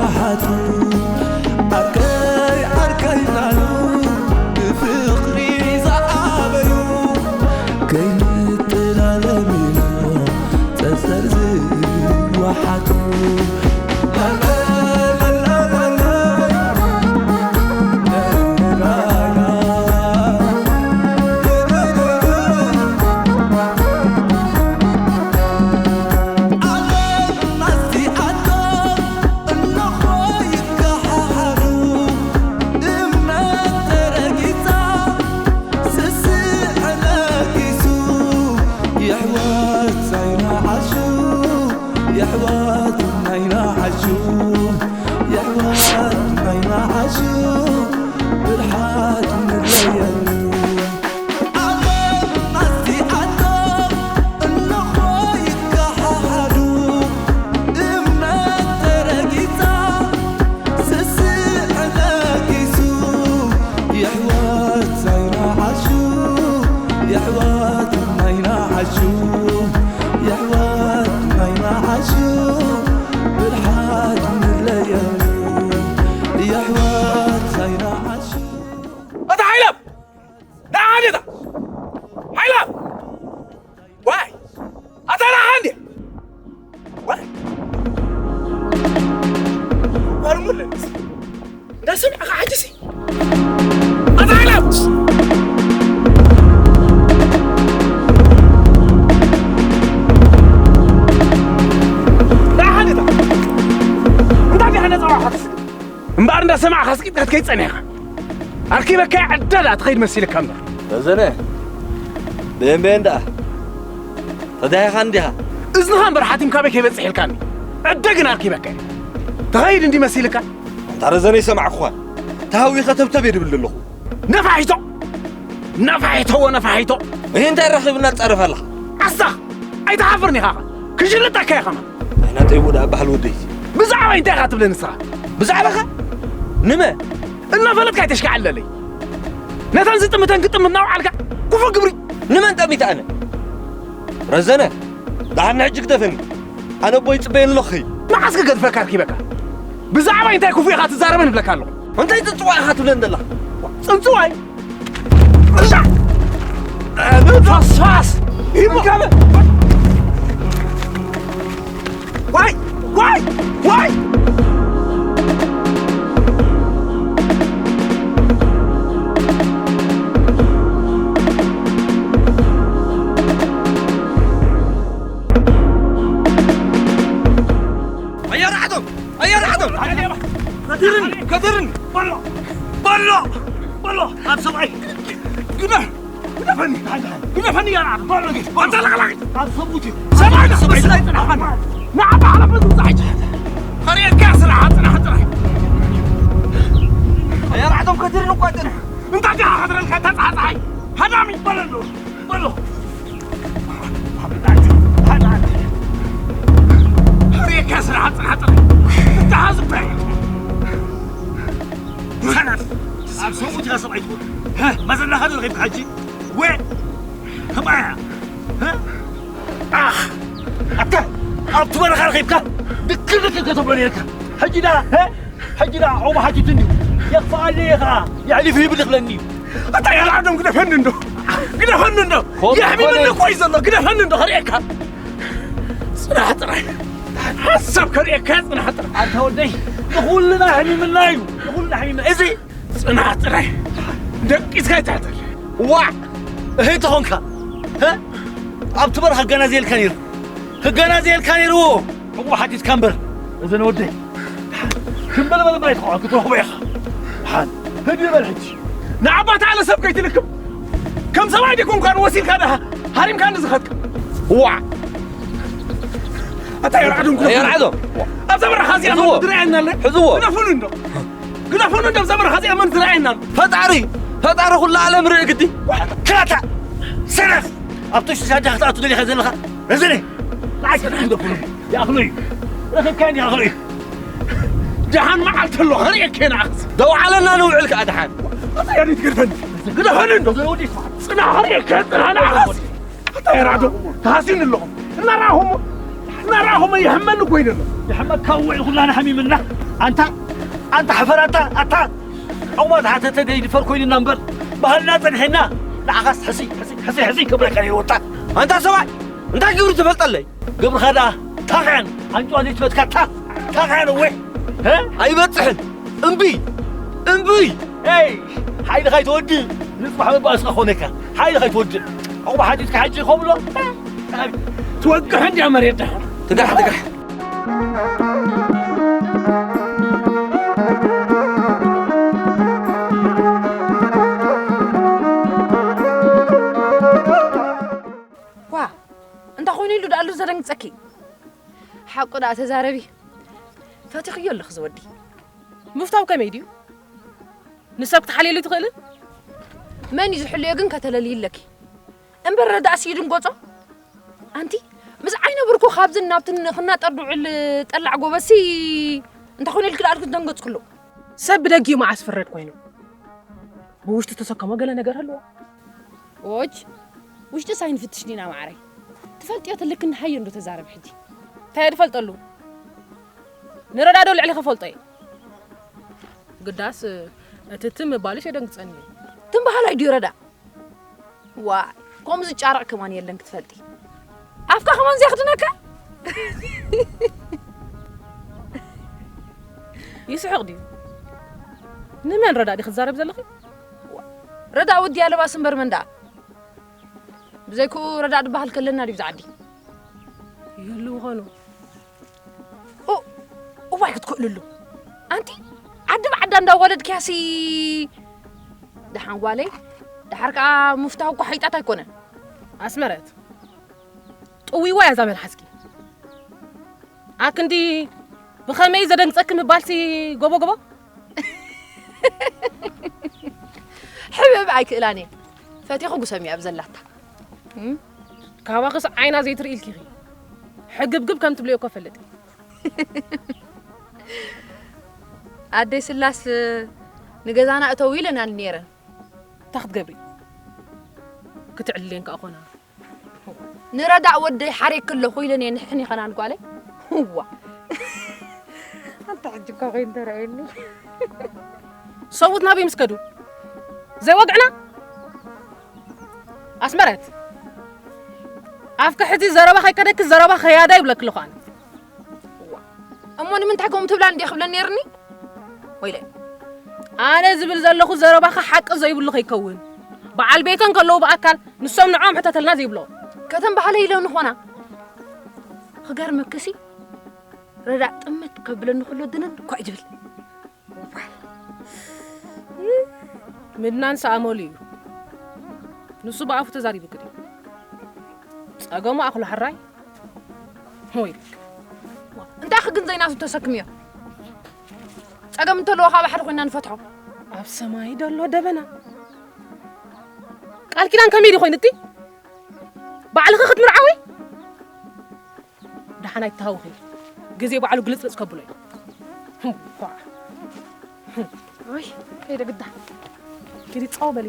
ኣሓቱ ዓርከይ ዓርከይ እናሉ ብፍቕሪ ዝዓበዩ ከይንጠላለሚ ኢሎም ጸጸር ዝወሓጡ። የሕዋት ናይና ዓሹ፣ የሕዋት ናይና ዓሹ፣ ብርሓት ንለየሉ። ዓለም ኣዚኣቶም እንኾ ይከሓሓዱ፣ እምነት ተረጊጻ፣ ስስዕ ነጊሱ። የሕዋት ናይና ዓሹ፣ የሕዋት ናይና ዓሹ፣ የሕዋት ናይና ዓሹ፣ ብርሓት ንለየሉ። የሕዋት ናይና ዓሹ። ኣታ ሓይላብ! ደሓን ዲኻ? ሓይላብ! ዋይ! ኣታ ደሓን ድየ? ዋይ! ባርሙለንስ! እንዳሰማዕካ ሕጅሲ! ኣታ ሓይላብ! ደሓን ዲኻ? እንታይ ዲኻ ነፃ ዋሕስ? እምበኣር እንዳሰማዕካ ስቂጥካ ክትከይድ ጸኒሕካ። ኣርኪበካ ዕደዳ ትኸይድ መሲልካ እምበር። ረዘነ፣ በየን በየን ደኣ? ተዳሂኻ እንዲኻ? እዝንኻ እምበር ሓቲምካ በይ ከይበጽሕ ኢልካኒ። ዕደ ግን ኣርኪበካ እየ። ትኸይድ እንዲ መሲልካ? ኣንታ ረዘነ ይሰማዕኩኻ። ተሃዊኸ ተብተብ እየ ድብል ዘለኹ። ነፋሒቶ! ነፋሒቶ ወነፋሒቶ! እህ እንታይ ረኺብና ትጸርፍ ኣለኻ? ዓሳ! ኣይትሓፍርን ኢኻ ኸ? ክሽልጠካ እየ ኸማ። ኣይና ጠይቡ ደኣ በሃል ወደይ። ብዛዕባ እንታይ ኢኻ ትብለኒ ንስኻ? ብዛዕባኻ? ንመ? እናፈለጥካ ኣይተሽካዕለለይ። ነተን ዝጥምተን ክጥምት እናውዓልካ ክፉእ ግብሪ። ንመን ጠሚተ ኣነ? ረዘነ፣ ደሓን ንሕጂ ግደፈኒ። ኣነ ኣቦይ ይጽበየኒ ኣሎ ክኸይድ። መዓስ ክገድፈካ ኣርኪበካ? ብዛዕባ እንታይ ክፉእ ኢኻ ትዛረበን እብለካ ኣለኹ። እንታይ ጽንጽዋይ ኢኻ ትብለኒ ዘለኻ? ጽንጽዋይ? ፈስፋስ! ይቦ! ዋይ! ዋይ! ዋይ! ኣየርዓቶም! ኣየርዓቶም! ከድርን! ከድርን! በሎ! በሎ! በሎ! ኣብ ሰብኣይ! ግዳ! ግደፈኒ! ግደፈኒ! ያርዓቶም! በሎ! በሎ! ተለቕላቂ! ኣብ ሰብኡት እዩ! ሰብኣይ! ሰብኣይ! ሰብኣይ! ጽናሕ! ንዓ ብሓላፍነት ውጻእ ሕጂ! ከርእየካ ስራሕ! ጽናሕ! ጽናሕ! ኣየርዓቶም! ከድርን እኳ ጽናሕ! እንታይ ዲኻ ክትረልካ እታ ጸሓይ? ሃዳሚ! በሎ! በሎ! ርእየካ ስራሕ ጥራሕ ጥራሕ ትተሓዝ እኮ እያ። ሰነፍ! ኣብ ሰብኡት ኢኻ ሰብኣይ ትኹን። መዘናኻ ዶ ረኺብካ ሕጂ? ወ! ከማያ! ኣታ! ኣብቲ በረኻ ረኺብካ ድክር ድክር ከተብሎ ነይርካ። ሕጂ ደኣ፣ ሕጂ ደኣ ዑቕባ ሓቲቱ እንድዩ። የኽፍኣለይ እየ ኸዓ፣ የሕሊፉ ይብል ክብለኒ እዩ። ኣታ ያልዓዶም ግደፈኒ እንዶ፣ ግደፈኒ እንዶ። ኮነ፣ የሕሚመኒ ኮነ። እኮ እዩ ዘሎ፣ ግደፈኒ እንዶ ከርእየካ። ጽናሕ ጥራይ፣ ሓሳብ ከርእየካ ጽናሕ ጥራይ። ኣንታ ወደይ፣ ንኹልና ሕሚምና እዩ፣ ንኹልና ሕሚምና። እዚ ጽናሕ ጥራይ፣ ደቂስካ ኣይትሕተል። ዋዕ! እህይ ተኾንካ፣ ሀ? ኣብቲ በረኻ ክገናዘየልካ ነይሩ፣ ክገናዘየልካ ነይሩ። ዕቑብ ሓቲትካ እምበር፣ እዘን ወደይ። ክምበል በል እምበር ኣይትኸዋ፣ ክትረኽቦ ኢኻ። ሓን፣ ህድእ በል ሕጂ። ንዓባታ ኣለ ሰብ ከይትልክም። ከም ሰብኣይ ዲኮንካን ወሲልካ ደሃ፣ ሃሪምካኒ ዝኸድካ። ዋዕ! ኣታ የርዓዶም ክነፍኑ። የርዓዶም። ኣብዛ በረኻ እዚኣ ሕዝዎ። መን ዝረኣየና ኣሎ? ሕዝዎ። ግደፉኒ እንዶ። ግደፉኒ እንዶ፣ ኣብዛ በረኻ እዚኣ መን ዝረኣየና ኣሎ? ፈጣሪ፣ ፈጣሪ ኩሉ ዓለም ርኢ ግዲ። ዋዕ! ክላታ! ሰነፍ! ኣብቲ ውሽጢ ሳጃ ክትኣቱ ደሊኻ ዘለኻ? ረዘነ! ንዓይ ክትሕን ደፍኑ። ይኣኽሎ እዩ። ረኺብካዮ እንዲኻ፣ ይኣኽሎ እዩ። ደሓን መዓልቲ ኣሎ፣ ከርእየካ እየ ንዓኽስ። ደው ዓለና ንውዕል ከኣ ደሓን። ኣታ ያሪት ግደፈኒ። ግደፈኒ እንዶ። ዘውዲ ይስማዕ። ጽናሕ፣ ከርእየካ እየ፣ ጽናሕ ንዓኽስ። ኣታ የራዶ፣ ተሃሲኒ ኣለኹም። እናረኣኹሞ፣ እናረኣኹሞ ይሕመኒ እኮ እዩ ዘሎ። ይሕመካ ውዒ ኩላና ሓሚምና። ኣንታ ኣንታ ሓፈር ኣታ ኣታ ዕቑባ ዝሓተተ ደይድፈር ኮይኑና እምበር ባህልና ጸኒሕና። ንዓኻስ ሕስይ ሕስይ ሕስይ ሕስይ ክብለካ ነይሩ ወጣ። ኣንታ ሰብኣይ እንታይ ግብሪ ትፈልጠለይ? ግብርኻ ደኣ ታኽዐን ኣንጭዋ ዘይትፈትካ ታ ታኽዐን እወ ሀ ኣይበጽሕን። እምቢ እምቢ። ኤይ ሓይልኻ ይትወድእ። ንጽባሕ መባእስኻ ክኾነካ ሓይልኻ ይትወድእ። ዕቑባ ሓቲትካ ሕጂ ከምሎ ትወቅሕ እንዲያ መሬት ደሓር። ትጋሕ ትጋሕ። ዋ እንታይ ኮይኑ ኢሉ ደኣሉ ዘደንግጸኪ? ሓቁ ደኣ ተዛረቢ። ፈቲኽዮ ኣለኽ ዝወዲ። ምፍታው ከመይ ድዩ? ንሰብ ክትሓልየሉ ትኽእልን? መን እዩ ዝሕልዮ ግን ከተለልይለኪ። እምበር ረዳእሲ ይድንጎጾ። ኣንቲ ምስ ዓይነ ብርኩ ካብዝን ናብትን ክናጠር ድውዕል ጠላዕ ጎበሲ እንታይ ኮይኑ ኢልክ ደኣልኩ ዝደንገጽኩሉ። ሰብ ብደጊኡ መዓስ ፍረድ ኮይኑ ብውሽጡ ተሰከሞ ገለ ነገር ኣለዎ። ኦች ውሽጢ ሳይንፍትሽ ዲና ማዕረይ ትፈልጥዮ ትልክኒ ሃዮ እንዶ ተዛረብ ሕጂ። እንታይ ድፈልጠሉ ንረዳዶ ልዕሊ ከፈልጦ እየ። ግዳስ እቲ ትም ምባልሽ የደንግጸኒ እዩ። ትም በሃላይ ድዩ ረዳ? ዋ ከምኡ ዝጫረቕ ከማን የለን ክትፈልጢ። ኣፍካ ከማን ዝያኽድነካ። ይስሕቕ ድዩ? ንመን ረዳ ዲ ክትዛረብ ዘለኺ? ረዳ ወዲ ኣለባስ እምበር መን ደኣ? ብዘይክኡ ረዳ ድበሃል ከለና ድዩ ዝዓዲ? ይህሉ ምኾኑ። ኡ እዋይ ክትክእልሉ ኣንቲ ዓዲ ብዓዳ እንዳወለድክያሲ ደሓን ጓለይ። ደሓር ከዓ ምፍታው እኮ ሓይጣት ኣይኮነን። ኣስመረት ጥዊዋ እያ እዛ መልሓስኪ። ኣክንዲ ብኸመይ ዘደንግጸኪ ምባልሲ ጎቦ ጎቦ። ሕብብ ኣይክእላን እየ። ፈቲኹ ጉሰም እያ ብዘላታ። ካባኽስ ዓይና ዘይትርኢ ኢልኪ ኢኺ። ሕግብግብ ከም ትብልዮ እኮ እፈልጥ እየ። ኣደይ ስላስ ንገዛና እተው ኢለናን ነይረን። እንታይ ክትገብሪ? ክትዕልልየን ከኣ ኾና። ንረዳእ ወደይ ሓሬክ ኣለኹ ኢለን እየ ንሕን ይኸናን ጓለይ። እዋ ኣንታ ሕጂ እኳ ኮይኑ ተረኣየኒ። ሰብኡት ናበይ ምስ ከዱ ዘይወግዕና ኣስመረት ኣፍካ ሕዚ ዘረባ ከይከደኪ ዘረባ ከያዳ ይብለኪ ኣለኹ ኣነ። እሞ ንምንታይ ከምኡ ትብላ እንዴ ክብለን ነይርኒ ወይለ። ኣነ ዝብል ዘለኹ ዘረባኻ ሓቂ ዘይብሉ ከይከውን በዓል ቤተን ከለዉ ብኣካል ንሶም ንዖም ሕተተልና ዘይብሎ። ከተን ባህለ ኢለው ንኾና ክገርመክሲ ረዳእ ጥምት ከብለኒ ከሎ ድንን እኳ እዩ ዝብል። ምድናን ሰኣመሉ እዩ። ንሱ ብኣፉ ተዛሪቡ ግዲ ጸገሙ ኣኽሎ ሕራይ። ሆይ እንታይ ክግን ዘይናቱ ተሰክምዮ። ጸገም እንተለዎ ካብ ባሕሪ ኮይና ንፈትሖ። ኣብ ሰማይ ደሎ ደበና ቃል ኪዳን ከመይ ዲ ኮይኑ እቲ ባዕልኺ ክትምርዓዊ? ደሓን ኣይትሃውኺ። ግዜ ባዕሉ ግልጽልጽ ከብሎ እዩ። ህም፣ ኳዕ። ህም። ወይ ከይደ ግዳ። ኪዲ ጻው በሊ።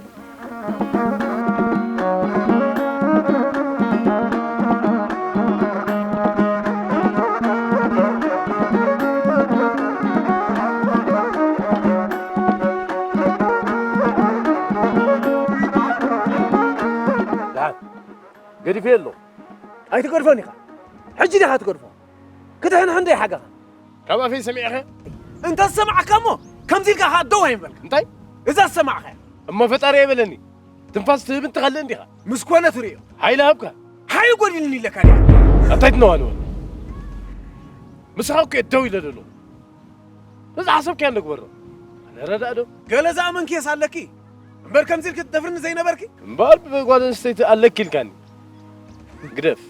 ደሓን ገዲፈዮ ኣለኹ። ኣይትገድፎን ኢኻ። ሕጂ ዲኻ ትገድፎ? ክትሕንሕን ዶ ይሓጋኻ? ካብ ኣፈይ ሰሚዕኸ? እንተ ዝሰማዕካ እሞ ከምዚ ኢልካ ኸዓ ደው ኣይምበልካ። እንታይ? እዛ ዝሰማዕኻያ። እሞ ፈጣሪ ኣይበለኒ። ትንፋስ ትህብን ትኸልእን ዲኻ? ምስ ኮነ ትርእዮ። ሓይሊ ሃብካ። ሓይሊ ጎዲልኒ ኢለካ ዲኻ? ኣንታይ ትነዋንወን? ምሳኻ እኮ እየ ደው ኢለ ዘለኹ። ነዚ ሓሰብካዮ ንግበሮ። ኣነ ረዳእ ዶ? ገለ ዝኣመንክዮስ ኣለኪ? እምበር ከምዚ ኢልኪ ትደፍርኒ ዘይነበርኪ? እምበኣር ብጓል ኣንስተይቲ ኣለኪ ኢልካኒ። ግደፍ።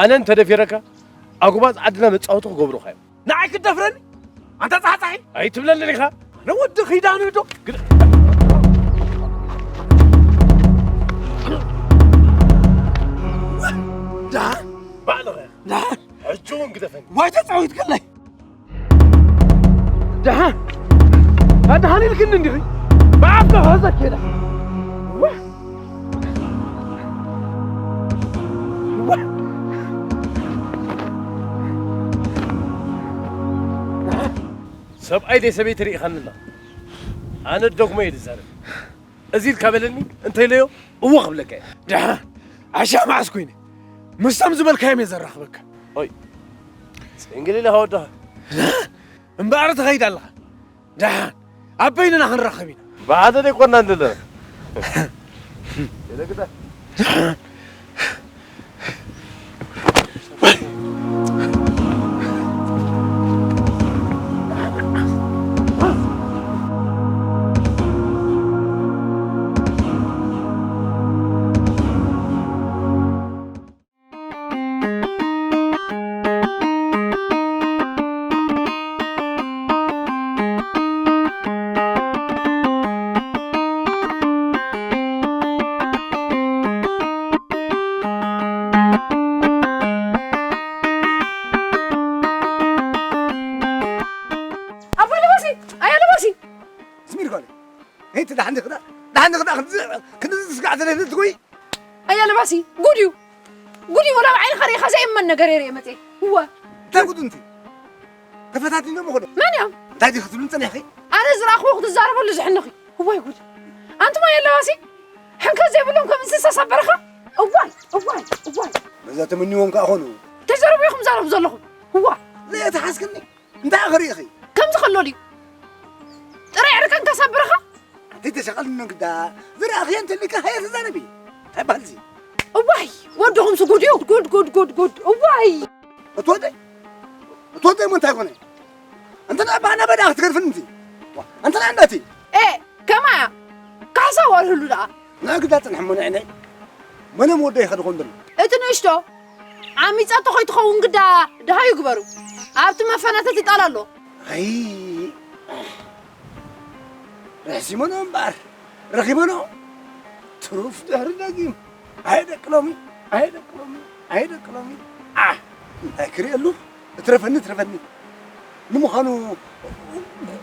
ኣነ እንተደፊረካ ኣጉባዝ ዓድና መጻወቲ ክገብሩኻ እዮም። ንዓይ ክትደፍረኒ? ኣንታ ጻሕጻሒ! ኣይትብለንን ኢኻ። ኣነ ወዲ ኺዳኑ ዶ? ግደ- ደሓን ባዕልኸ ደሓን ሕጂ እውን ግደፈኒ። ዋይ ተጻዊትክለይ። ደሓን ኣድሓን ኢልክኒ እንዲኺ ብኣፍካ ኸዘኪ ደሓን። ዋ! ዋ! ሰብኣይ ደይ ሰበይቲ ርኢኻኒ ኣለኻ? ኣነ ዶግመ እየ ዝዛረብ። እዚ ኢልካ በለኒ፣ እንተኢለዮ እወ ክብለካ እየ። ደሓን፣ ዓሻ መዓስ ኮይነ? ምስቶም ዝበልካዮም እየ ዘራኽበካ። ኦይ፣ ጽንግል ኢለኻ ወድኻ። እምበኣር ትኸይድ ኣለኻ። ደሓን፣ ኣብ በይንና ክንራኸብ ኢና። ብሓደ ደይኮንና ዘለና። የለግዳ። ኣቦ ለባሲ፣ ኣያ ለባሲ። ስሚር ጓለይ፣ ሄቲ ደሓን ዲኺ ደኣ? ደሓን ዲኺ ደኣ? ክንዲ፣ ክንዲ ዝስጋዕ ዘለኒ ትጎይ? ኣያ ለባሲ፣ ጉድ እዩ። ጉድ እዩ፣ ወላ ብዓይንኻ ርኢኻ ዘይእመን ነገር እየ ርእየ መፅየ። እወ። እንታይ ጉድ እንት? ተፈታቲኖም እኮ ዶ? መን እዮም? እንታይ ዲኺ ክትብሉን ጸኒሕኺ? ኣነ ዝረኣኽዎ ክትዛረበሉ ዝሕንኺ። እዋይ ጉድ። ኣንቱም ኣያ ለባሲ፣ ሕንከት ዘይብሎም ከም እንስሳ ሳብ በረኻ። እዋይ፣ እዋይ፣ እዋይ። በዛ ተመኒዎም ከኣ ኾኑ። ተዛረቡ ኢኹም ዛረቡ ዘለኹም። እዋ። ዘይተሓዝክኒ? እንታይ ኢኺ ርኢኺ? ከምዚ ከሎ ድዩ? ጥራይ ዕርቀንካ ሳብ በረኻ? ኣንተይ ተሸቐልኒ ግዳ፣ ዝረኣኽዮ እንተሊካ ሃየ ተዛረቢ። እንታይ በሃል እዚ? እዋይ፣ ወድኹምስ ጉድ እዩ። ጉድ፣ ጉድ፣ ጉድ፣ ጉድ። እዋይ። እትወደይ? እትወደይ እሞ እንታይ ኮነ? ኣንተ ንኣባና በዳ ክትገድፍን እንጂ። ዋ፣ ኣንተ ንኣንዳቲ። ኤ፣ ከማያ። ካሕሳ ወርህሉ ደኣ። ንኣ ግዳ ጽንሕ እሞ ንዕነይ። መነ ምወደይ ኢኻ ድኾን ዘሎ? እቲ ንእሽቶ ዓሚጻቶ ከይትኸውን ግዳ ደሃዩ ግበሩ። ኣብቲ መፈናተቲ ጣል ኣሎ። ኣይ፣ ርሕሲመኖ እምበኣር፣ ረኺበኖ። ትሩፍ ድሕሪ ደጊም። ኣየ ደቂ ሎሚ፣ ኣየ ደቂ ሎሚ፣ ኣየ ደቂ ሎሚ። ኣ፣ እንታይ ክርእየሉ? እትረፈኒ፣ እትረፈኒ። ንምዃኑ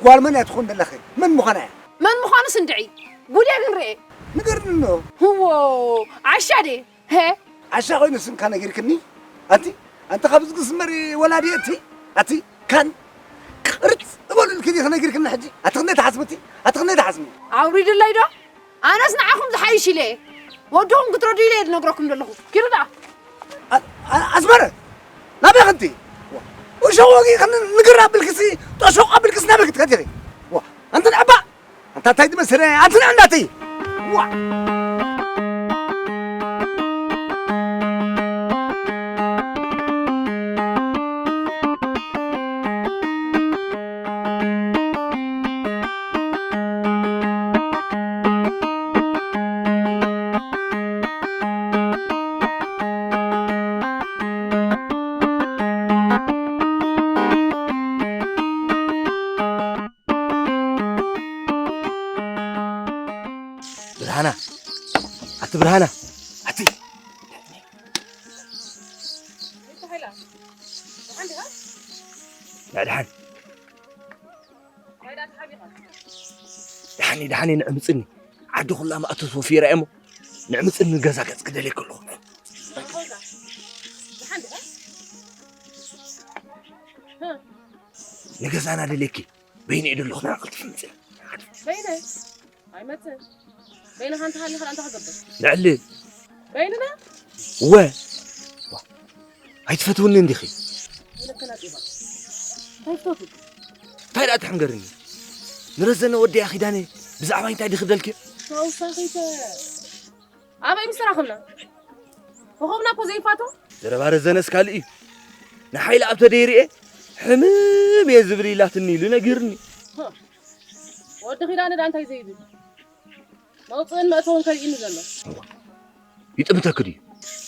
ጓል መን እያ ትኾን ዘለኸ? መን ምዃና እያ? መን ምዃኑስ እንድዒ። ጉድ እየ ግን ርኤ። ንገርኒ እኖ። ህዎ፣ ዓሻ ድየ? ሄ? ዓሻ ኮይኑ ስምካ ነጊርክኒ? ኣቲ፣ ኣንቲ ካብ ዝግስመር ወላዲ እቲ? ኣቲ፣ ካን ቅርጽ እበሉ ኢልኪ ዲኺ ነጊርክኒ ሕጂ? ኣቲ ክንደይ ትሓስሚ እቲ? ኣቲ ክንደይ ትሓስሚ? ኣውሪድለይ ዶ? ኣነስ ንዓኹም ዝሓይሽ ኢለ እየ። ወድኹም ክትረድኡ ኢለ እየ ዝነግረኩም ዘለኹ። ኪዱ ደኣ። ኣ-፣ ኣ-፣ ኣስመረ፣ ናበይ ኸንቲ? እሾኽ ወጊእክኒ ንግር ኣቢልክሲ፣ ጠሾቕ ኣቢልክሲ ናበይ ክትከዲ ኢኺ? ዋ፣ ኣንቲ ንዕባ፣ ኣንታ እንታይ ትመስል? ኣንቲ ንዕናተይ። ዋ። ብርሃና፣ ኣቲ ብርሃና፣ ኣቲ። ደሓን ዲኻ? ደሓን። ደሓን፣ ደሓን፣ ንዕምፅኒ። ዓዲ ኩላ ማእቶስ ወፊራ እሞ፣ ንዕምፅኒ ገዛ ገፅ ክደልየኪ ኣለኹ። ደሓን ዲኻ? ንገዛና ደልየኪ፣ በይነ እየ ደለኹ፣ ንዓ ቀልጥፊ ምፅእ። በይነ? ኣይመፅእን። በይንኻ እንተሃሊኻ እንታይ ክገብር? ንዕልል። በይንና? እወ። ዋ፣ ኣይትፈትውኒ እንዲኺ? ወለከና ፂባ። እንታይ ፍተቱ? እንታይ ደኣ ትሕንገርኒ? ንረዘነ ወደያ ኪዳነ ብዛዕባይ እንታይ ድኺ ደልኪ? ተወሳኺተ። ኣበይ ምስ ተራኸብና? ኮኾብና እኮ ዘይፋቶ። ዘረባ ረዘነስ ካልእ እዩ። ንሓይሊ ኣብ ተደይርኤ ሕምም እየ ዝብል ኢላትኒ ኢሉ ነጊርኒ። ወዲ ኪዳነ ዳ እንታይ ዘይብል? መውፅእን መእተውን ከርእይኒ ዘሎ። እዋ፣ ይጥምተኪ ድዩ?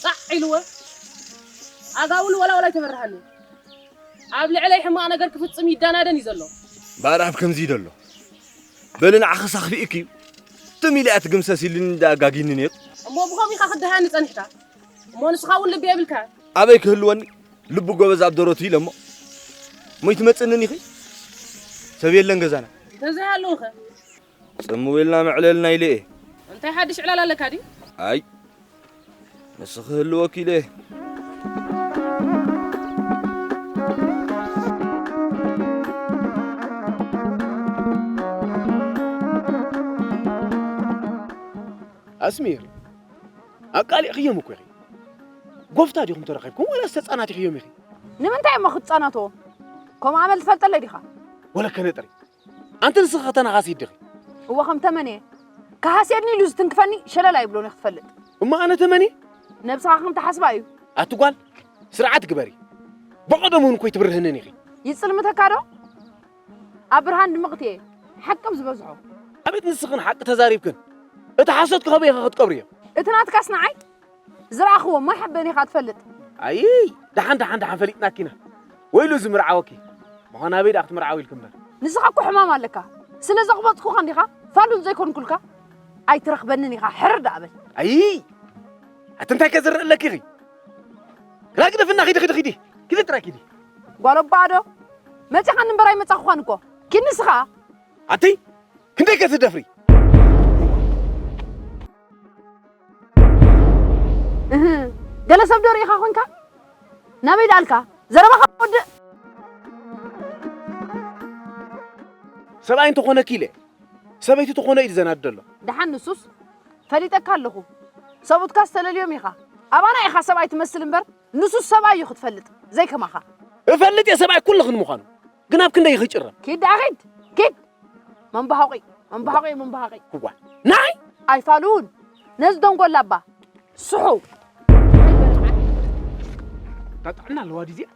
ፃዕ ኢልወ። ኣጋውል ወላ ወላ ኣይተበርሃኒ። ኣብ ልዕለይ ሕማቕ ነገር ክፍፅም ይዳናደን እዩ ዘሎ። እምበኣር ኣብ ከምዚ እዩ ዘሎ። በሊ ንዓኽስ ኣኽፊእኪ እዩ። ትም ኢለ እያ ትግምሰስ ኢሉኒ እንዳ ኣጋጊኒ ነይሩ። እሞ ብኸምኡ ኢኻ ክደሃኒ ጸኒሕካ። እሞ ንስኻ እውን ልቢ የብልካ። ኣበይ ክህልወኒ? ልቢ ጎበዝ ኣብ ደረቱ ኢለ እሞ። እሞ ይትመጽእንን ኢኺ? ሰብ የለን ገዛና። እንተዘይሃለውኸ? ጽምው ኢልና መዕለልና ኢለ እየ። እንታይ ሓድሽ ዕላል ኣለካ ድዩ? ኣይ፣ ንስኺ ህልወኪ ኢለ እየ። ኣስሚር፣ ኣቃሊዕኽዮም እኮ ኢኺ። ጎፍታ ዲኹም ተረኺብኩም ወላስ ተጻናቲኽዮም ኢኺ? ንምንታይ እሞ ክትጻናትዎ? ከምኡ ኣመል ትፈልጠለይ ዲኻ? ወለከ ነጥሪ። ኣንቲ ንስኺ ከተናኻሲ ዲኺ? እወ፣ ከም ተመንየ። ክሃስየኒ ኢሉ ዝትንክፈኒ ሸለል ኣይብሎን ኢኺ ትፈልጥ። እሞ ኣነ ተመንየ? ነብስኻ ከም ትሓስባ እዩ። ኣቲ ጓል፣ ስርዓት ግበሪ። ብቐደሙ እውን እኮ ኣይትብርህንን ኢኺ። ይጽልምተካ ዶ? ኣብ ብርሃን ድምቕቲ እየ። ሓቅም ዝበዝሖ። ኣቤት ንስኽን ሓቂ ተዛሪብክን። እቲ ሓሶት ከበይ ኢኻ ክትቀብርዮ? እቲ ናትካስ ንዓይ ዝረኣኽዎ እሞ ይሕበን ኢኻ ትፈልጥ። ኣይ፣ ደሓን፣ ደሓን፣ ደሓን ፈሊጥናኪ ኢና። ወይሉ እዚ ምርዓወኪ። ምዃን ኣበይ ደኣ ክትምርዓዊ ኢልኪ እምበር? ንስኻ እኮ ሕማም ኣለካ። ስለ ዘቕበጽኩኻ እንዲኻ ፋሉል ዘይኮንኩልካ። ኣይትረኽበንን ኢኻ፣ ሕርር ደኣ በል። ኣይ፣ ኣቲ እንታይ ከ ዝረአ ኣለኪ ኢኺ? ክላ ግደፍና፣ ኺዲ፣ ኺዲ፣ ኺዲ። ኪዲ ጥራይ ኪዲ። ጓል ኣባ ዶ? መጺኻኒ እምበር ኣይመጻኹኻን እኮ። ኪድ ንስኻ። ኣቲ፣ ክንደይ ከ ትደፍሪ? እህ፣ ገለ ሰብ ዶ ርኢኻ ኮንካ? ናበይ ደኣልካ? ዘረባኻ ወድእ። ሰብኣይ እንተኾነኪ ኢለ፣ ሰበይቲ ተኾነ ኢሉ ዘናድድ ኣሎ። ደሓን ንሱስ ፈሊጠካ ኣለኹ። ሰብኡትካ ዝተለልዮም ኢኻ። ኣባና ኢኻ ሰብኣይ ትመስል እምበር፣ ንሱስ ሰብኣይ እዩ ክትፈልጥ፣ ዘይከማኻ። እፈልጥ እየ ሰብኣይ ኩልኽን ምዃኑ። ግን ኣብ ክንደይ ይኽጭረም? ኪድ ደኣ ኺድ፣ ኪድ። መንባሃቂ፣ መንባሃቂ፣ መንባሃቂ። እዋ፣ ናይ? ኣይፋሉን። ነዚ ደንጎላ እባ። ስሑ። እታ ጥዕና ኣለዋ ድዩ እዚኣ?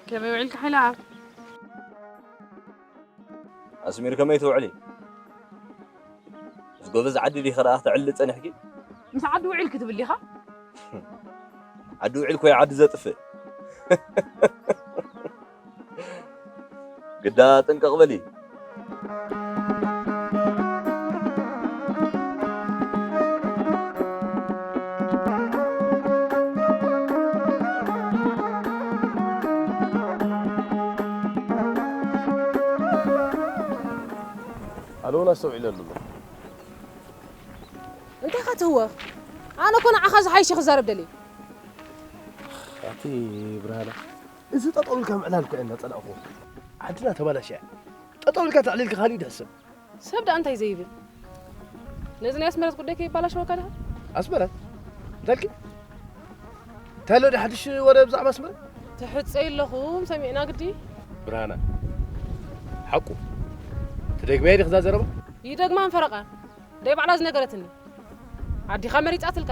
ከመይ ውዒልካ ሓይለኣብ? ኣስሚር ከመይ ትውዕሊ? ምስ ጎበዝ ዓዲ ዲኺ ደኣ ክተዕልሊ ጸኒሕኪ? ምስ ዓዲ ውዒል ክትብል ዲኻ? ዓዲ ውዒል ኮይ ዓዲ ዘጥፍእ። ግዳ ጥንቅቕ በሊ። ኣሎውን ኣስተውዒለሉ ኣሎ። እንታይ ኢኻ ትህወኽ? ኣነ እኮ ንዓኻ ዝሓይሸ ክዛረብ ደልየ። ኣቲ ብርሃነ፣ እዚ ጠጠው ኢልካ ምዕላል እኮ እየ እናጸላእኹ። ዓድና ተባላሽያ። ጠጠው ኢልካ ተዕሊልካ ካሊእ ደሕስብ። ሰብ ደኣ እንታይ ዘይብል? ነዚ ናይ ኣስመረት ጉዳይ ከይባላሸወካ ደኣ? ኣስመረት? እንታይ ኢልኪ? እንታይ ኣሎ ድኣ ሓድሽ ወረ ብዛዕባ ኣስመረት? ትሕጸዩ ኣለኹም ሰሚዕና ግዲ። ብርሃነ፣ ሓቁ። ትደግምያ ዲኺ እዛ ዘረባ? ይደግማን ፈረቓን። ደይ ባዕላ ዝነገረትኒ። ኣዲኻ መሪጻትልካ።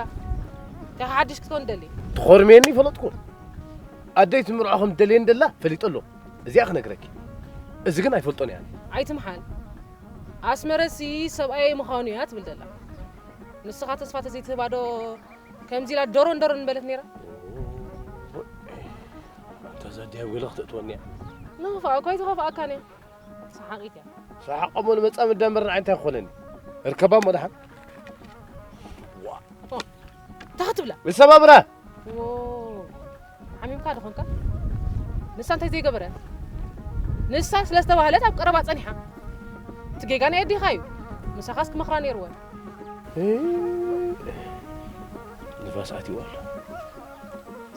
እንታይ ሓድሽ ክትኮን ትደሊ? ትኾርምየኒ ፈለጥኩ። ኣደይ ትምርዖ ከም ትደልየኒ ደላ ፈሊጠ ኣለኹ። እዚኣ ክነግረኪ። እዚ ግን ኣይፈልጦን እየ ኣነ። ኣይትምሓል። ኣስመረሲ ሰብኣየይ ምዃኑ እያ ትብል ደላ። ንስኻ ተስፋ ተዘይትህባ ዶ ከምዚ ኢላ ዶሮን ዶሮን ምበለት ነይራ? ኣንታ እዛ ዲያብሎ ክተእትወኒ እያ። ንኽፋእ እኮ ኣይተኸፍኣካን እያ። ሰሓቒት እያ። ሰሓቕ እሞ ንመጻምዳ እምበር ንዓይ እንታይ ክኾነኒ? እርከባ እሞ ደሓን። ዋ። እንታይ ክትብላ? ንሰባብራ። ዎ። ሓሚምካ ዶ ኾንካ? ንሳ እንታይ ዘይገበረት? ንሳ ስለ ዝተባህለት ኣብ ቀረባ ጸኒሓ። እቲ ጌጋ ናይ ኣዴኻ እዩ። ምሳኻስ ክመኽራ ነይርወን። እ፣ ንፋስ ኣትይዋ ኣሎ።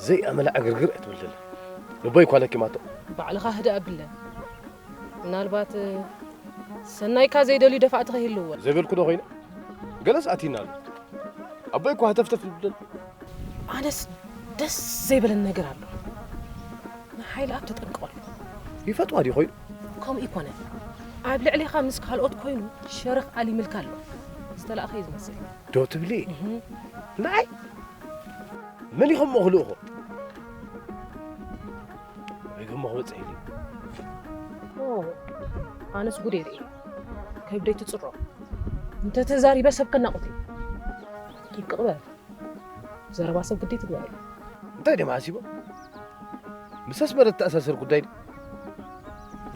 ዘይኣመላ ዕግርግር እያ ትብል ዘላ። ልቦይ እኳ ለኪማቶ። ባዕልኻ ህድእ ኣብለን። ምናልባት ሰናይካ ዘይደልዩ ደፋእቲ ከይህልውወን። ዘይበልኩ ዶ ኮይነ? ገለስ ኣቲና ኣሎ። ኣቦይ እኮ ሃተፍተፍ ይብል። ኣነስ ደስ ዘይበለን ነገር ኣሎ። ንሓይለኣብ ተጠንቀቐሉ። ይፈትዋ ድዩ ኮይኑ? ከምኡ ይኮነ። ኣብ ልዕሌኻ ምስ ካልኦት ኮይኑ ሸረኽ ኣሊምልካ ኣሎ። ዝተላእኸ እዩ ዝመስል። ዶ ትብሊ? እህ። ንዓይ? መን ኢኹም እሞ ክልእኹ? ርግሞ ክበጽሕ ኢሉ። ኦ፣ ኣነስ ጉድ እየ ርእየ። ከብደይ ትጽሮ። እንተ ተዛሪበ ሰብ ከናቑት እዩ። ጥንቅቕ በል። ዘረባ ሰብ ግዲ ትግበረሉ። እንታይ ድዮም ሓሲቦም? ምስ ኣስመረት ተኣሳሰር ጉዳይ ድዩ?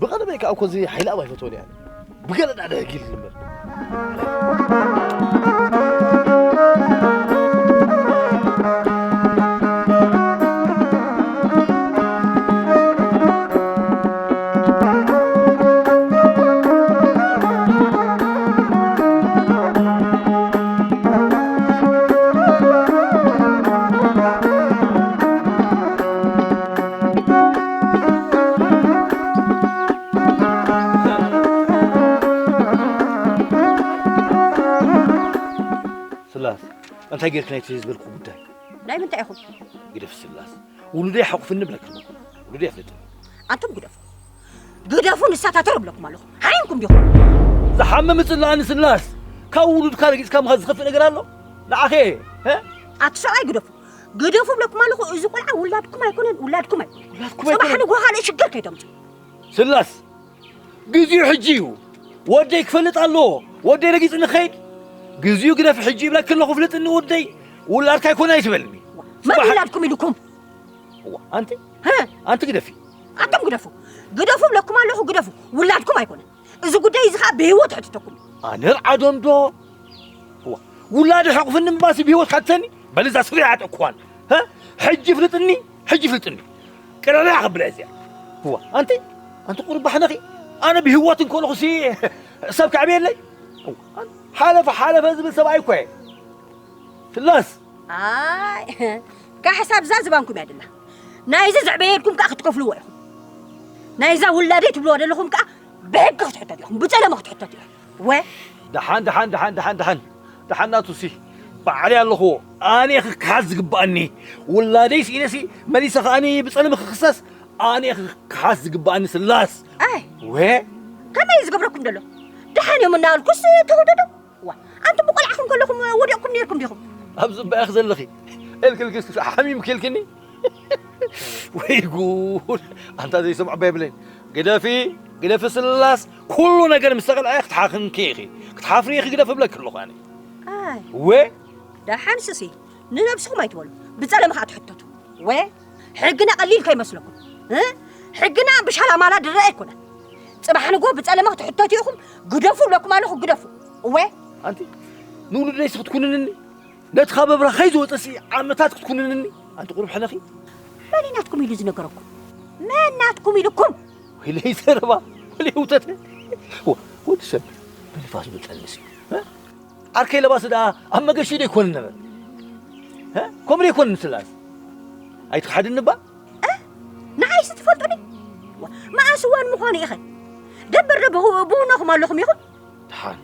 ብቐደመይ ከኣ እኮ እዚ ሓይለኣብ ኣይፈትዎን እየ ኣነ። ብገለ ዳኣ ደሕጊ ኢሉ እምበር። እንታይ ጌርክናይ እቲ ዝበልኩ ጉዳይ? ናይ ምንታይ ኢኹም? ግደፍ ስላስ። ውሉደይ ሓቑፍኒ ብለክሞ። ውሉደይ ኣፍልጥኒ። ኣንቱም ግደፉ። ግደፉ ንሳታተር እብለኩም ኣለኹ። ሓይንኩም ዲኹም? ዝሓመ ምጽላእኒ ስላስ። ካብ ውሉድካ ረጊጽካ ምኻድ ዝኸፍእ ነገር ኣሎ? ንዓኸ? ሀ? ኣቲ ሰብኣይ ግደፉ። ግደፉ እብለኩም ኣለኹ። እዚ ቆልዓ ውላድኩም ኣይኮነን፣ ውላድኩም ኣይኮነን። ውላድኩም ጽባሕ ኣይኮነን። ንግሆ ካልእ ሽግር ከይተምጽኡ። ስላስ። ግዜኡ ሕጂ እዩ። ወደይ ክፈልጥ ኣለዎ። ወደይ ረጊጽ ንኸይድ። ግዜኡ ግደፍ ሕጂ ይብለኪ ኣለኹ፣ ፍልጥኒ ወደይ። ውላድካ ኣይኮነ ኣይትበልኒ። መን ውላድኩም ኢልኩም? እዋ፣ ኣንቲ፣ ሀ? ኣንቲ ግደፊ። ኣቶም ግደፉ። ግደፉ እብለኩም ኣለኹ፣ ግደፉ። ውላድኩም ኣይኮነን። እዚ ጉዳይ እዚ ኸዓ ብህይወት ሕትተኩም። ኣነ ርዓዶም ዶ? እዋ፣ ውላድ ሕቑፍኒ ምባሲ ብህይወት ሓተኒ? በል እዛ ስሪዓ ጠኩዋን። ሀ? ሕጂ ፍልጥኒ፣ ሕጂ ፍልጥኒ። ቅልዕልዕ ከብላ እዚኣ። እዋ፣ ኣንቲ፣ ኣንቲ ቁሩብ ባሕነኺ። ኣነ ብህይወት እንከለኹ ሲ ሰብ ከዕብየለይ? እዋ፣ ሓለፈ፣ ሓለፈ ዝብል ሰብኣይ እኮ እየ። ስላስ። ኣይ፣ ጋሕሳ ኣብዛ ዝባንኩም እያ ድላ። ናይዚ ዘዕበየልኩም ከኣ ክትከፍልዎ ኢኹም። ናይዛ ውላደይ ትብልዋ ዘለኹም ከኣ ብሕጊ ክትሕተቱ ኢኹም፣ ብጸለመ ክትሕተቱ ኢኹም። ወ- ደሓን፣ ደሓን፣ ደሓን፣ ደሓን፣ ደሓን። ደሓን ናቱሲ፣ ባዕለይ ኣለኹዎ። ኣነ ክከሓስ ዝግብኣኒ። ውላደይ ስኢነሲ፣ መሊሰ ከኣኒ ብጸለመ ክኽሰስ፣ ኣነ ክከሓስ ዝግብኣኒ ስላስ። ኣይ። ወ- ከመይ እዩ ዝገብረኩም ዘሎ? ደሓን እዮም እናበልኩስ ተወደዱ። ዋ፣ ኣንቱም ብቆልዓኹም ከለኹም ወዲቕኩም ነይርኩም ዲኹም? ኣብ ዝባኤኽ ዘለኺ። ኤልክልክስ ሓሚምኪ ኢልክኒ? ወይ ጉድ! ኣንታ ዘይሰምዖ እባ የብለይን። ግደፊ፣ ግደፊ ስላስ፣ ኩሉ ነገር ምስ ተቐልዐ ክትሓኽንኪ ኢኺ። ክትሓፍሪ ኢኺ ግደፊ እብለኪ ኣለኹ ኣነ። ኣይ። ወ- ደሓን ስሲ፣ ንነብስኹም ኣይትበሉ። ብጸለመ ኸኣ ትሕተቱ። ወ- ሕግና ቀሊል ከይመስለኩም። እ? ሕግና ብሻላማላ ድረአ ኣይኮነን። ጽባሕ ንግሆ ብጸለመ ክትሕተቱ ኢኹም። ግደፉ እብለኩም ኣለኹ፣ ግደፉ። እወ። ኣንቲ፣ ንውሉደይስ ክትኩንንኒ? ነቲ ካብ ኣብራኸይ ዝወጸሲ ዓመታት ክትኩንንኒ? ኣንቲ ቁሩብ ሕነኺ? መን እዩ ናትኩም ኢሉ ዝነገረኩም? መን ናትኩም ኢልኩም? ወይለይ ዘረባ፣ ወይለይ ህውተተ። ወ-፣ ወዲ ሰብ ብንፋስ ብጠልምስ እዩ። እ? ዓርከይ ለባሲ ደኣ ኣብ መገሺ ዶ ይኮን ነበር? እ? ከምኡ ዶ ይኮን ስላስ? ኣይትኽሓድኒ እባ? እ? ንዓይስ ትፈልጡኒ? ዋ፣ መኣስ እዋን ምዃኑ ኢኸ? ደበር ዶ ብኡ-፣ ብውነኹም ኣለኹም ኢኹም? ደሓን።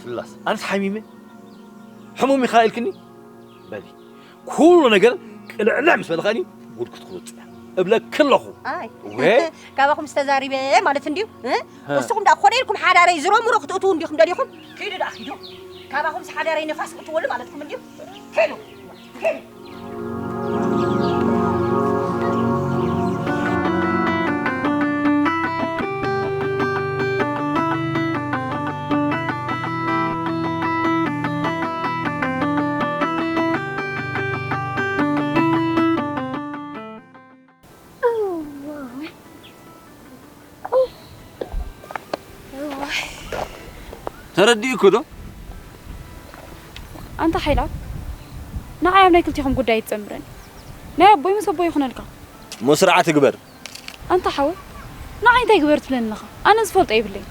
ስላስ፣ ኣነስ ሓሚመ? ሕሙም ኢኻ ኢልክኒ? በሊ። ኩሉ ነገር ቅልዕልዕ ምስ በልኻኒ ጉድ ክትወጽእ እብለኪ ኣለኹ። ኣይ። ወ-፣ ካባኹም ዝተዛሪበ ማለት እንድዩ፣ እ? ሀ። ንስኹም ደኣ ኮነ ኢልኩም ሓዳረይ ዝሮምሮ ክትእትዉ እንዲኹም ደሊኹም? ኪዱ ደኣ ኪዱ። ካባኹምስ ሓዳረይ ንፋስ ክትወሉ ማለትኩም እንድዩ? ኪዱ። ኪዱ። ተረዲእኩ ዶ? ኣንታ ሓይላ፣ ንዓይ ኣብ ናይ ክልቲኹም ጉዳይ ይትጸምረኒ። ናይ ኣቦይ ምስ ኣቦይ ይኹነልካ። እሞ ስርዓት ግበር። ኣንታ ሓወይ፣ ንዓይ እንታይ ግበር ትብለኒ ኣለኻ? ኣነ ዝፈልጦ የብለይን።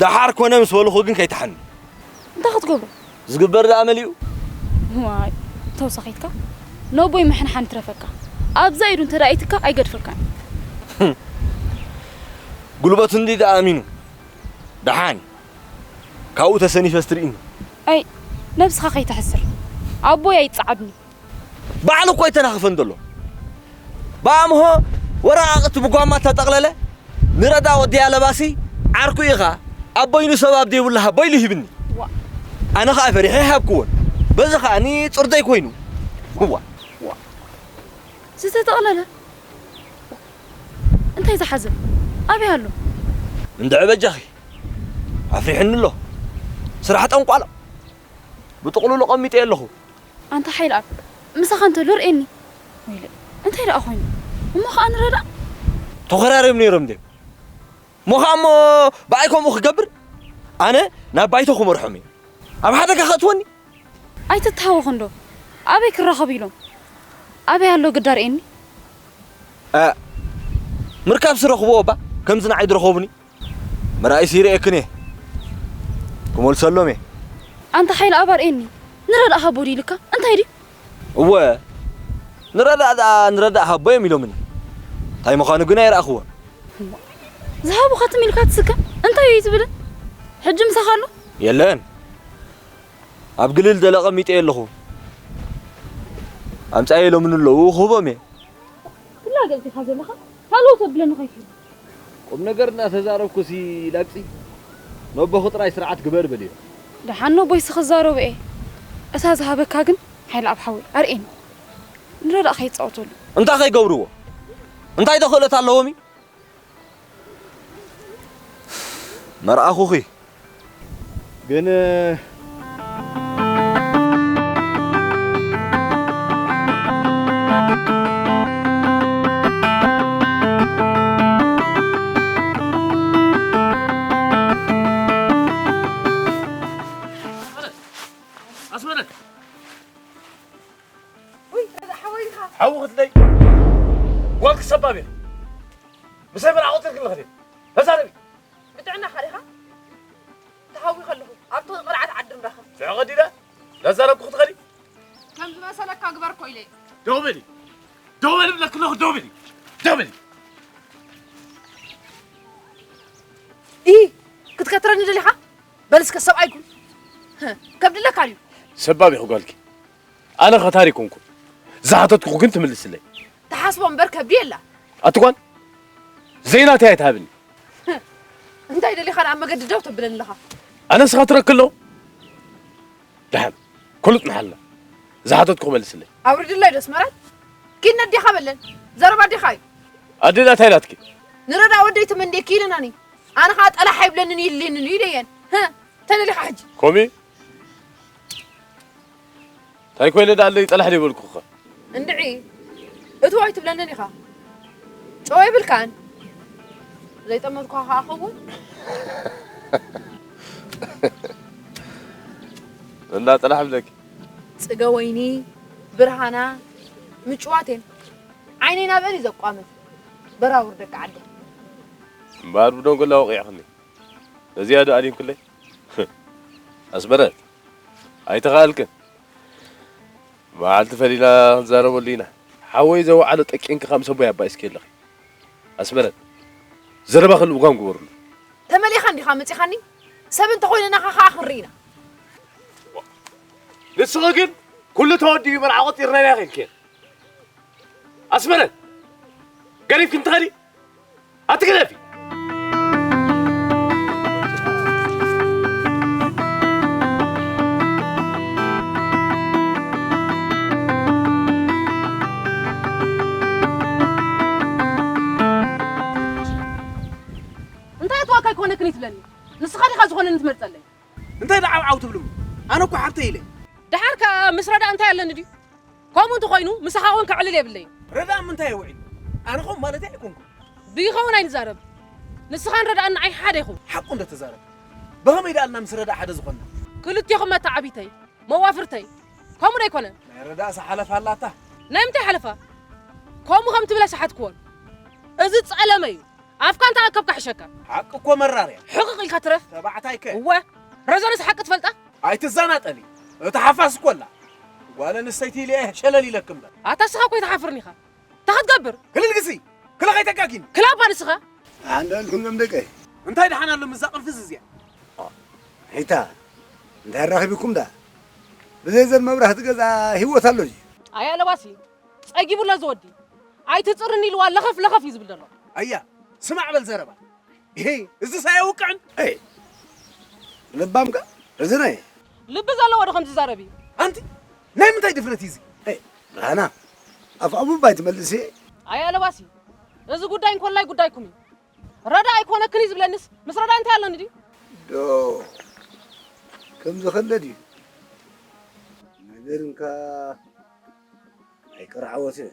ደሓር ኮነ ምስ በልኹ ግን ከይትሓኒ። እንታይ ክትገብሮ? ዝግበር ደኣ መሊኡ። ዋይ፣ ተውሳኺትካ። ነቦይ ምሕንሓን ይትረፈካ። ኣብዛ ኢዱ እንተ ደኣ ኣይትካ ኣይገድፈካን። ጉልበቱ እንዲ ደኣ ኣሚኑ። ደሓን። ካብኡ ተሰኒፈ ስትርእኒ። ኣይ፣ ነብስኻ ከይተሕስር። ኣቦይ ኣይጸዓድኒ። ባዕሉ እኮ ኣይተናኽፈን ዘሎ። ብኣምሆ ወረቓቕቲ ብጓማ እተጠቕለለ ንረዳ ወዲ ኣለባሲ ዓርኩ ኢኻ፣ ኣቦይኑ ሰብ ኣብ ዘይብሉ ሃቦ ኢሉ ሂብኒ። ዋ። ኣነ ኸኣ ፈሪሐ ኣይሃብክዎን። በዚ ኸኣኒ ጽርደይ ኮይኑ። ዋ። ዝተጠቕለለ? እንታይ ዝሓዘ? ኣበይ ኣሎ? እንድዒ በጃኺ። ኣፍሪሕኒ ኣሎ። ስራሕ ጠንቋሎ። ብጥቕሉሉ ቀሚጠ ኣለኹ። ኣንታ ሓይልኣብ፣ ምሳኻ እንተሎ ርእየኒ። ወይለይ፣ እንታይ ደኣ ኮይኑ? እሞ ኸኣ ንረዳእ። ተኾራርዮም ነይሮም ድዮም? እሞ ኸኣ እሞ ብኣይ ከምኡ ክገብር? ኣነ ናብ ባይቶ ክመርሖም እየ። ኣብ ሓደጋ ከእትወኒ? ኣይትተሃወኽ እንዶ። ኣበይ ክራኸቡ ኢሎም? ኣበይ ኣሎ ግዳ ርእየኒ? እ፣ ምርካብሲ ረኽብዎ እባ፣ ከምዚ ንዓይ ዝረኸቡኒ። ምርኣይሲ ይርእየክን እየ። ክመልሰሎም እየ። ኣንታ ሓይልኣብ ኣርእየኒ። ንረዳእ ሃቦ ድዩ ኢልካ? እንታይ ድዩ? እወ፣ ንረዳእ ደኣ፣ ንረዳእ ሃቦ እዮም ኢሎምኒ። እንታይ ምዃኑ ግን ኣይረኣኽዎን። ዝሃቡኻ ትም ኢልካ ትስከም? እንታይ እዩ ትብልን? ሕጂ ምሳኻ ኣሎ? የለን። ኣብ ግልል ደለ ቀሚጠ ኣለኹ። ኣምጻኤ ኢሎምኒ ኣለዉ፣ ክህቦም እየ። ክላገጽ ዲኻ ዘለኻ? ካልኦት ኣብለኒ ከይትብል። ቁም ነገር እናተዛረብኩሲ ላግጺ፣ ነቦኹ ጥራይ ስርዓት ግበር በልዮ። ደሓን ነቦይሲ ክዛረቦ እየ። እታ ዝሃበካ ግን ሓይለኣብ ሓወይ ኣርእየኒ። ንረዳእ ከይጻወተሉ። እንታይ ከይገብርዎ? እንታይ ዶ ክእለት ኣለዎም እዩ? መርኣኹኺ። ግን ኣስመረት። ውይ፣ ረዳ ሓወይ ኢኻ። ሓዊ ክትለይ። ጓል ክሰባብ እየ። ምሳይ መርዓ ቆጺርክኒ ኸዲ። ተዛረቢ። ብጥዕናኻ ዲኻ? ተሃዊ ከለኹ፣ ኣብቲ ቅርዓት ዓዲ ንራኸብ። ሽዑ ኸዲ ዳ? ዳዛረብኩ ክትኸዲ? ከም ዝመሰለካ ግበር እኮ ኢለ። ደው በሊ። ደው በሊ ብለኪ ኣለኹ፣ ደው በሊ። ደው በሊ። ኢ፣ ክትከትረኒ ደሊኻ? በል እስከ ሰብኣይ ኩን። ከብድለካ ድዩ? ሰባብ ኢኹ ጓልኪ። ኣነ ኸታሪ ኮንኩ። ዝሓተትኩ ግን ትምልስለይ። ትሓስቦ እምበር ከብዲ የላ። ኣቲ ጓል፣ ዘይናተይ ኣይትሃብኒ። እንታይ ደሊኻ ደኣ መገዲ ደው ተብለኒ ኣለኻ? ኣነ ንስኻ ትረክሎ? ደሓን፣ ክሉጥ መሓላ። ዝሓተትኩ መልስለይ። ኣውርድለይ ዶ ኣስመራት? ኪድ ነዴኻ በለን። ዘረባ ኣዴኻ እዩ። ኣዴና እንታይ ኢላትኪ? ንረዳ ወደይ ትመንዴኪ ኢለናኒ። ኣነ ኸዓ ጠላሕ ኣይብለንን ይልየንን እዩ ኢለየን። ህህ፣ ተደሊኻ ሕጂ። ኮሚ? እንታይ ኮይነ ደኣ ኣለይ ጠላሕ ዘይበልኩኸ? እንድዒ፣ እትዎ ኣይትብለንን ኢኻ። ጨው የብልካን። ዘይጠመትኳ ኸዓ ኸውን። እንዳ ጠላሕ ብለኪ። ጽገወይኒ፣ ብርሃና፣ ምጭዋቴን። ዓይነይ ናብአን እዩ ዘቋምት። በራውር ደቂ ዓደይ። እምበኣር ብደንጎላ ወቒዕኽኒ። ነዚኣ ዶ ኣሊምክለይ? ኣስመረት፣ ኣይተኻእልክን። መዓልቲ ፈሊና ክንዛረበሉ ኢና። ሓወይ ዘወዓሎ ጠቂንኪ ከም ሰቦይ ኣባኢስኪ ኣለኺ። ኣስመረት፣ ዘረባኺ ልጓም ግበርሉ። ተመሊኻ እንዲኻ መጺኻኒ? ሰብ እንተኾይንና ኸዓ ክንርኢ ኢና። ንስኺ ግን ኩሉ ተወዲኡ መርዓ ቆጺርና ኢና ኢልክየን። ኣስመረት፣ ገዲፍኪ እንትኸዲ ኣትግደፊ። እንታይ ኣትዋካ ኣይኮነክን እዩ ትብለኒ? ንስኻ ዲኻ ዝኾነኒ ትመርጸለይ? እንታይ ደኣ ዓው ዓው ትብሉ? ኣነ እኮ ሓብተይ ኢለ። ደሓር ከ ምስ ረዳእ እንታይ ኣለኒ ድዩ? ከምኡ እንተኾይኑ ምሳኻ እውን ከዕልል የብለይን። ረዳእ ምንታይ እየ ውዒሉ? ኣነ ኸም ማለተይ ኣይኮንኩን። ብይኸውን ኣይንዛረብ። ንስኻን ረዳእን ንዓይ ሓደ ኢኹም። ሓቁ እንዶ ተዛረብ። ብኸመይ ደኣ ኢልና ምስ ረዳእ ሓደ ዝኾንና? ክልቴኹም መተዓቢተይ፣ መዋፍርተይ። ከምኡ ዶ ኣይኮነን? ናይ ረዳእስ ሓለፋ ኣላታ። ናይ ምንታይ ሓለፋ? ከምኡ ከም ትብል ኣይሰሓትክዎን። እዚ ጸለመ እዩ። ኣፍካ እንተ ኣከብካ ሕሸካ። ሓቂ እኮ መራር እያ። ሕቕቕ ኢልካ ትረፍ። ተባዕታይ ከ? እወ፣ ረዘነስ ሓቂ ትፈልጣ? ኣይትዘናጠሊ። እቲ ሓፋስ እኮ ኣላ። ጓል ኣንስተይቲ ኢለ እየ ሸለል ኢለኪ እምበር። ኣታ ንስኻ እኮ ኣይትሓፍርን ኢኻ። እንታይ ክትገብር? ክልል ግሲ። ክለ ከይተጋጊኒ። ክላባ ንስኻ? ኣንዳልኩም ሎም ደቀይ። እንታይ ደሓን ኣሎ ምዛ ቅንፍዝ እዚኣ? ሒታ፣ እንታይ ኣራኺብኩም ዳ? ብዘይ ዘን መብራህቲ ገዛ ህይወት ኣሎ ድዩ? ኣያ ለባሲ፣ ጸጊቡ ኣሎ እዚ ወዲ። ኣይትጽርኒ ኢልዋ ለኸፍ ለኸፍ እዩ ዝብል ዘሎ። ኣያ፣ ስማዕ በል ዘረባ። ይሄ፣ እዝስ ኣየውቅዕን? ኣይ፣ ልባምካ፣ እዚ ናይ ልቢ ዘለዎ ዶ ከምዚ ዛረብ እዩ? ኣንቲ፣ ናይ ምንታይ ድፍረት እዩ እዚ? ኣይ፣ ብርሃና፣ ኣፍ ኣቡባ ኣይትመልሲ። ኣያ ለባሲ፣ እዚ ጉዳይ እንኮላይ ጉዳይኩም እዩ። ረዳ ኣይኮነክን እዩ ዝብለንስ፣ ምስ ረዳ እንታይ ኣለኒ ድዩ? ዶ፣ ከምዚ ከለ ድዩ? ነገር እንካ ኣይቀርዓወትን።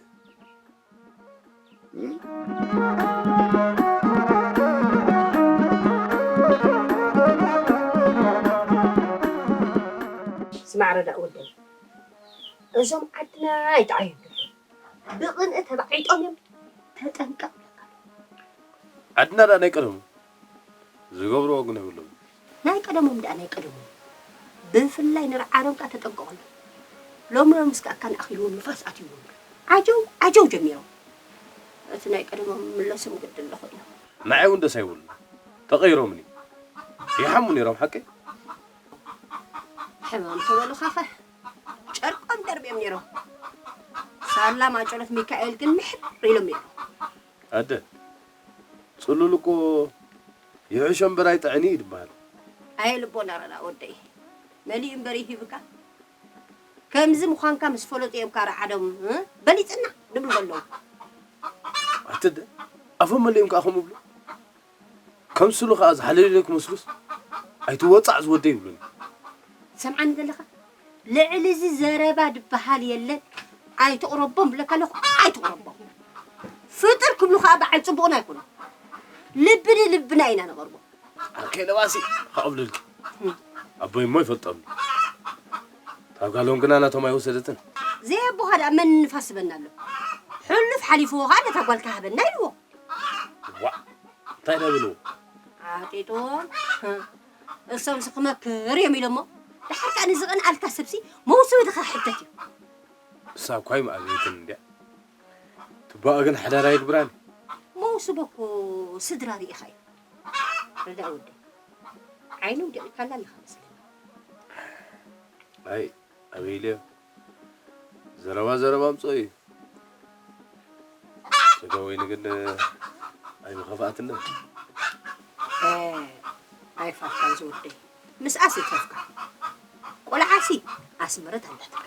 ስማዕ ረዳእ ወደይ፣ እዞም ዓድና ኣይጠዓዩ ብቕንኢ ተባዒጦም እዮም። ተጠንቀቕ። ዓድና ደኣ ናይ ቀደሙ ዝገብርዎ ግን የብሎም። ናይ ቀደሞም ደኣ ናይ ቀደሞም። ብፍላይ ንርዓሮም ከኣ ተጠንቀቐሎም። ሎሚ ሎሚ እስከ ኣካን ኣኺልዎም ንፋስ ኣትይዎም። ዓጀው ዓጀው ጀሚሮም። እቲ ናይ ቀደሞም ምለሶም ግዲ ኣለኹ እዮም። ንዓይ እውን ደስ ኣይብሉን። ተቐይሮምኒ። ይሓሙ ነይሮም ሓቀይ። ሕማም ተበሉኻኸ ጨርቆም ደርብዮም ነይሮም። ሳላ ማጨሎት ሚካኤል ግን ምሕር ኢሎም ነይሮም። ኣደ ፅሉል እኮ ይሕሾ እምበር ኣይጥዕን እዩ ይበሃል። ኣየ ልቦና ረዳ ወደይ መሊኡ እምበር ይሂብካ። ከምዚ ምዃንካ ምስ ፈለጡ እዮም ካራ ዓዶም እ? በሊፅና ድብሉ ዘለዉ። ኣትደ ኣፎም መሊኦም ከዓ ከምኡ ብሉ። ከም ስሉ ከዓ ዝሓለለለይ ክመስሉስ ኣይትወፃዕ ዝወደይ ይብሉኒ። ሰምዓኒ ዘለኻ ልዕሊ እዚ ዘረባ ድበሃል የለን። ኣይትቕረቦም ብለካ ኣለኹ ኣይትቕረቦም። ፍጥር ክብሉ ከዓ በዓል ፅቡቕና ኣይኮኑ። ልቢ ንልብና ኢና ነቐርቦም። ኣከይ ለባሲ ከቐብልልኪ ኣቦይ እሞ ይፈልጦም ካብ ጋሎም ግና ናቶም ኣይወሰደትን። ዘየቦኻ ደኣ መን ንፋስ ዝበና ኣሎ። ሕሉፍ ሓሊፍዎ ከዓ ነታ ጓልካ ሃበና ኢልዎ። ዋ እንታይ ደብልዎ? ዓጢጥዎ እሶምሲ ክመክር እዮም ኢሎሞ። ድሓር ከዓ ንዝቐንኣልካ ሰብሲ መውስቢ ድኻ ሕተት እዩ። እሳ እኳ ይምኣዘየትን እንድያ ትባኣ ግን ሓዳር ኣይግብራን። መውስቦ እኮ ስድራ ርኢኻ እዩ። ረዳእ ወደይ ዓይኑ ውዲቕካላ ኣለኻ መስለኒ። ኣይ ኣበይ ኢለዮ ዘረባ ዘረባ ኣምፅኦ እዩ ስጋ ወይኒ ግን ኣይምኸፍኣትንን። ኣይፋልካን ዝወደይ ምስኣስ ይትረፍካ። ቆልዓሲ ኣስመረት ኣላትካ።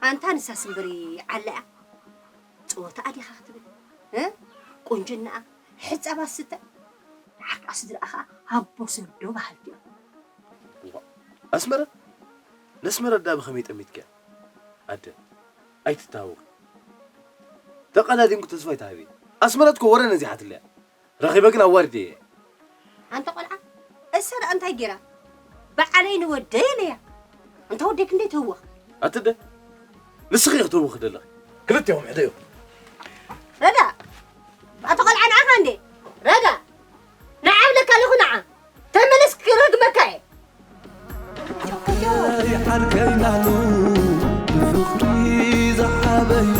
ኣንታ ንሳስ እምበሪ ዓላ እያ። ፀወታኣ ዲኻ ክትብል እ? ቁንጅናኣ ሕፀባ ስተ ሓቃ ስድራኣ ኸዓ ሃቦ ሰዶ በሃልቲ እዮም። ኣስመረት ነስመረት ዳ ብኸመይ ጠሚትክያ ኣደ ኣይትታወቂ ተቐዳዲምኩ ተስፋ ኣይትሃቢ ኣስመረት ኮ ወረ ነዚሓትለያ ረኺበ ግን ኣዋሪደየ ኣንታ ቆልዓ እሳ ደኣ እንታይ ገይራ በዓለይ ንወደይ ኢለያ እንተ ወደይ ክንደይ ተህወኽ ኣትደ ንስኺ ኢኺ ተህውኺ ዘለኺ ክልቴኹም ሕደዮ ረዳ ኣቲ ቆልዓ ንዓኻ እንዴ ረዳ ንዓ ብለካ ኣለኹ ንዓ ተመለስ ክረግመካ እየ ዓርከይ ዓርከይ ናሉ ብፍቕሪ ዝዓበዩ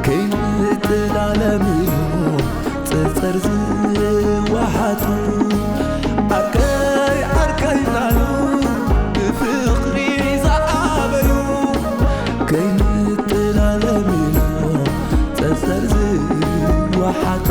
ከይንጥላለም ኢሎም ጸጸር ዝወሓጡ ዓርከይ ዓርከይ ናሉ ብፍቕሪ ዝዓበዩ ከይንጥላለም ኢሎም ጸጸር ዝወሓጡ